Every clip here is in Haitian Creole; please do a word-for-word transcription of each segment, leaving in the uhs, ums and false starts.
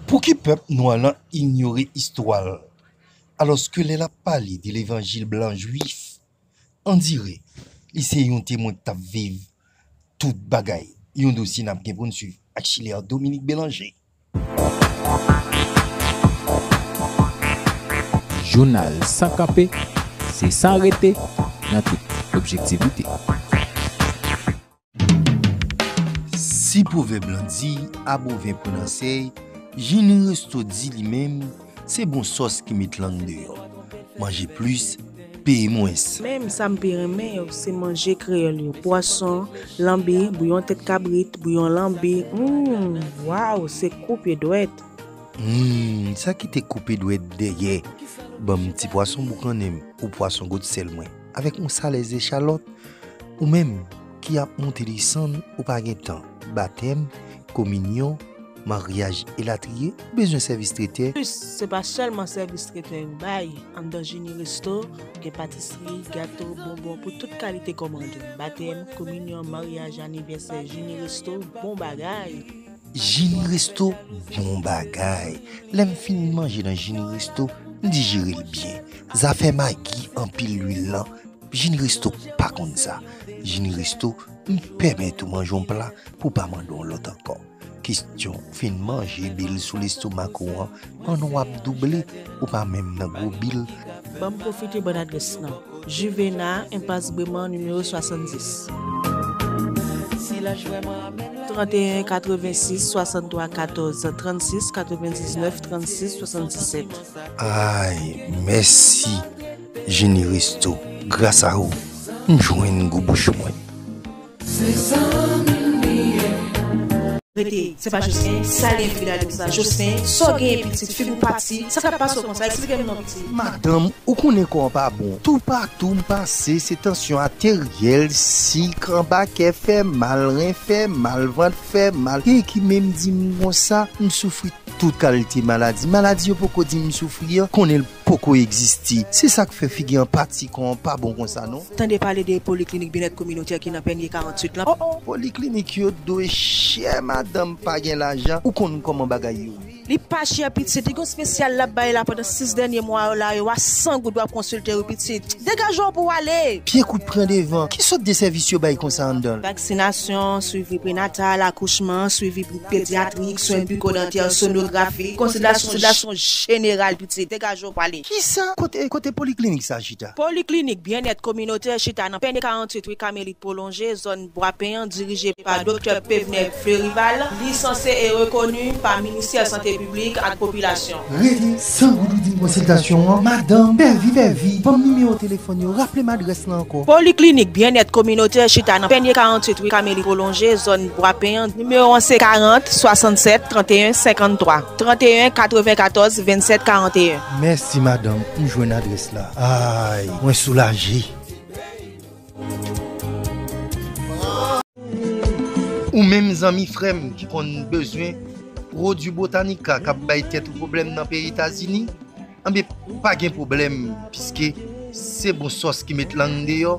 Pouki pèp nwa lan inyore istwa l, alòske lè l ap pale de levanjil blan jwif, andire li se yon temwen k t ap viv tout bagay? Yon dosye n ap gen pou n swiv ak Chiler Dominique Bélanger. Jounal San Kanpe, se san rete nan tout objektivite. Si pwovèb lan di, a Boven pran nan sèy, Jini Resto di li menm, se bon sòs ki met lang deyò. Manje plis, peye mwens. Menm sa m pi renmen yo, se manje kreyòl yo. Pwason, lanbi, bouyon tèt kabrit, bouyon lanbi. Hum, waw, se koupe dwèt. Hum, sa ki te koupe dwèt dèyè. Ban m ti pwason boukannen m ou pwason gwosè l mwen. Avèk yon salè zechalòt, ou menm ki ap monte desann ou pa gen tan, batèm, kominyon, maryaj elatriye, ou bezwen sèvis tretè? Plis, se pa sèlman sèvis tretè yo bay. Anndan Jini Resto, gen patisri, gato, bonbon pou tout kalite kòmande. Batèm, kominyon, maryaj, anivèsè, Jini Resto, bon bagay! Jini Resto, bon bagay! Lè m fin manje nan Jini Resto, m dijere l byen. Zafè magi anpil lwil lan, Jini Resto pa konn sa. Jini Resto, m pèmèt ou manje yon pla pou w pa mande yon lòt ankò. Kesyon fin manje bil sou lestomak ou an, an w ap double, ou pa menm nan gwo bil. Ban m pwofite ban n adrès lan. Juvena, Enpas Breman, nimewo swasanndis. Tranteyen katrevensis swasanntwa katòz trannsis, katrevendiznèf trannsis swasanndisèt. Ay, mèsi Jini Resto. Gras a ou, m jwenn gou bouch mwen. Rete, se pa Jocelyn, sa gen pou gade sa. Jocelyn, sa w genyen pitit, figi w pati, sa k ap pase w konsa, eksplike m non pitit. Madanm, ou konnen kò an pa bon. Toupatou m pase, se tansyon ateryèl, sik, anba kè fè mal, ren fè mal, vant fè mal. Gen ki menm di m konsa, m soufri tout kalite maladi. Maladi yo poko di m soufri an, konnen l poko egziste. Se sa k fè figi an pati, kò an pa bon konsa non. Tande pale de poliklinik byennèt kominotè ki nan Pènye karanntuit lan. Oh, oh. Poliklinik yo dwe chè, madanm pa gen lajan, ou konn kòman bagay yo ye. Li pa chè pitit, li gon spesyal l ap bay la pandan sis dènye mwa yo la, yo a san goud w ap konsilte wi pitit. Degaje w pou w ale. Pye kout pran devan, ki sòt de sèvis yo bay konsa anndan l? Vaksinasyon, swivi prenatal, akouchman, swivi pedyatrik, swen bikodantè, sonografik, konsilyasyon jeneral pitit. Degaje w pou w ale. Kisa? Kote, kote poliklinik sa chita? Poliklinik Byennèt Kominotè chita nan Pènye karanntuit wi Kamelit Pwolonje, zòn Bwapen an, dirije pa Doktè Pevnè Fleurival, lisanse e rekoni pa Ministè Sante Piblik ak Popilasyon. Rete, san goud ou di m konsiltasyon an, madanm, pèvi, pèvi, ban m nimewo telefòn yo, raple m adrès la ankò. Poliklinik Byennèt Kominotè chita nan Pènye karanntuit wi Kamelit Pwolonje, zòn Bwapen an, nimewo an se karant swasannsèt tranteyen senkanntwa, tranteyen katrevenkatòz vennsèt karanteyen. Mèsi madanm, m jwenn adrès la. Ay, mwen soulaje. Ou menm zanmi frè m ki konn bezwen pwodui Botanica k ap bay tèt ou pwoblèm nan peyi Etazini, anben pa gen pwoblèm, piske se bon sòs ki met lang deyò,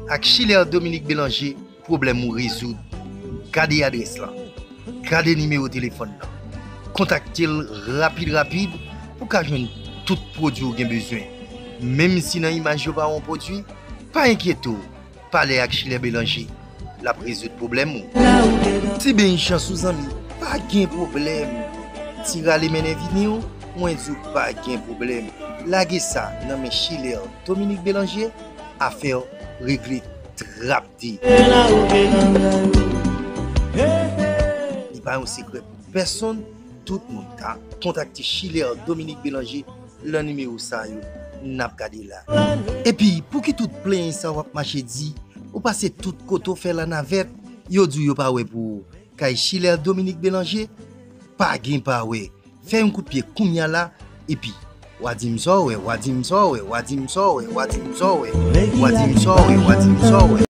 ak Chiler Dominique Bélanger, pwoblèm ou rezoud. Gade adrès lan. Gade nimewo telefòn nan. Kontakte l rapid rapid pou w ka jwenn tout pwodui w gen bezwen. Menm si nan imaj yo pa wè yon pwodui, pa enkyete w. Pale ak Chiler Bélanger, l ap rezoud pwoblèm ou. Ti beny chans ou zanmi, pa gen pwoblèm. Ti rale mennen vini w, mwen di w pa gen pwoblèm. Lage sa nan men Chiler Dominique Bélanger, afè w regle trapde. Li pa yon sekrè pou pèsonn, tout moun ka kontakte Chiler Dominique Bélanger lan nimewo sa yo n ap gade la. Epi, pouki tout plenyen sa w ap mache di, ou pase tout kote w fè lanavèt, yo di w yo pa wè pou ou? Kay Chiler Dominique Bélanger, pa gen pa wè. Fè yon kout pye kounya la, epi, w a di m sa w wè, w a di m sa w wè, w a di m sa w wè, w a di m sa w wè, w a di m sa w wè, w a di m sa w wè.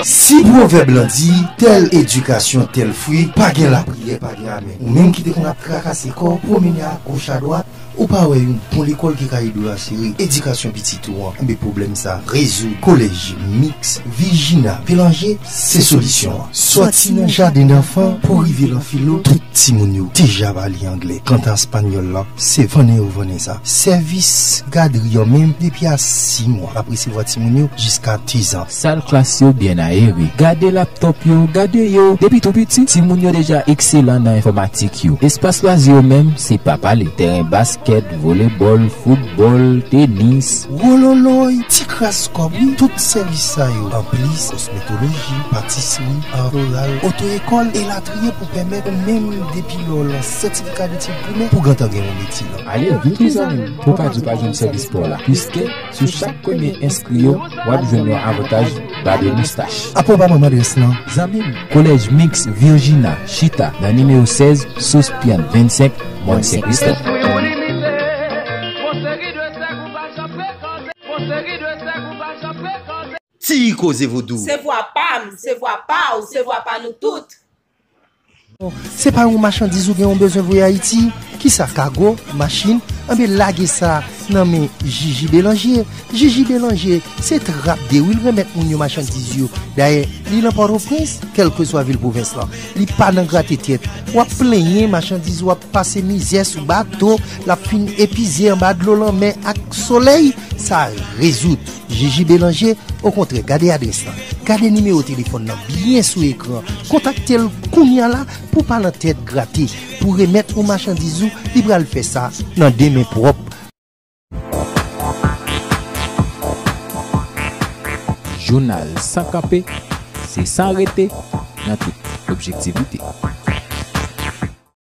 Si pwovèb lan di, tèl edikasyon, tèl fwi, pa gen lapriyè, pa gen amèn. Ou menm ki te konn ap trakase kò w, pwomennen agoch adwat, Ou pa wè yon bon lekòl ki ka ede w asire edikasyon pitit ou an? Enben, pwoblèm sa rezoud. Kolèj Miks Virginia Bélanger se solisyon an. Sòti nan jaden danfan pou rive nan filo, tout timoun yo deja pale anglè. Kanta espanyòl la, se vannen yo vannen sa. Sèvis gadri an menm, depi a sis mwa, l ap resevwa timoun yo jiska dizan. Sal klas yo byen ayere. Gade laptòp yo, gade yo. Depi tou piti, timoun yo deja ekselan nan enfòmatik yo. Espas lwazi yo menm, se pa pale. Tèren baskèt, volebòl, foutbòl, tenis. Wololoy, ti kras kòb, wi. Tout sèvis sa yo. Anplis, kosmetoloji, patisri, art floral, oto ekòl, elatriye pou pèmèt ou menm depi lè w lan sètifika detid primè pou gentan gen yon metye. Ale vit wi zanmi m, pou w pa di w pa jwenn sèvis pa w la. Piske sou chak premye enskri yo, w ap jwenn yon avantaj bab e moustach. Apa w pa ban m adrès lan? Zanmi m, Kolèj Miks Virginia chita nan nimewo sèz Sauce Pian vennsenk, Mòn Sen Kristòf. Ti Koze Vodou. Se vwa pa m, se vwa pa w, se vwa pa nou tout. Se pa yon machandiz ou gen yon bezwen voye Ayiti? Kisa, kago, machin? Anben, lage sa nan men Jiji Belanje. Jiji Belanje se trap de wi l remèt moun yo machandiz yo. Dayè, li nan Pòtoprens, kèlkeswa vil pwovens lan. Li pa nan grate tèt. W ap plenyen machandiz, w ap pase mizè sou bato, l ap fin epize anba dlo lanmè ak solèy. Sa rezoud. Jiji Belanje, okontrè, gade adrès lan. Gade nimewo telefòn nan byen sou ekran. Kontakte l kounye a la pou w pa nan tèt grate. Pou remèt ou machandiz ou, li pral fè sa nan de men pwòp. Jounal San Kanpe, se san rete nan tout objektivite.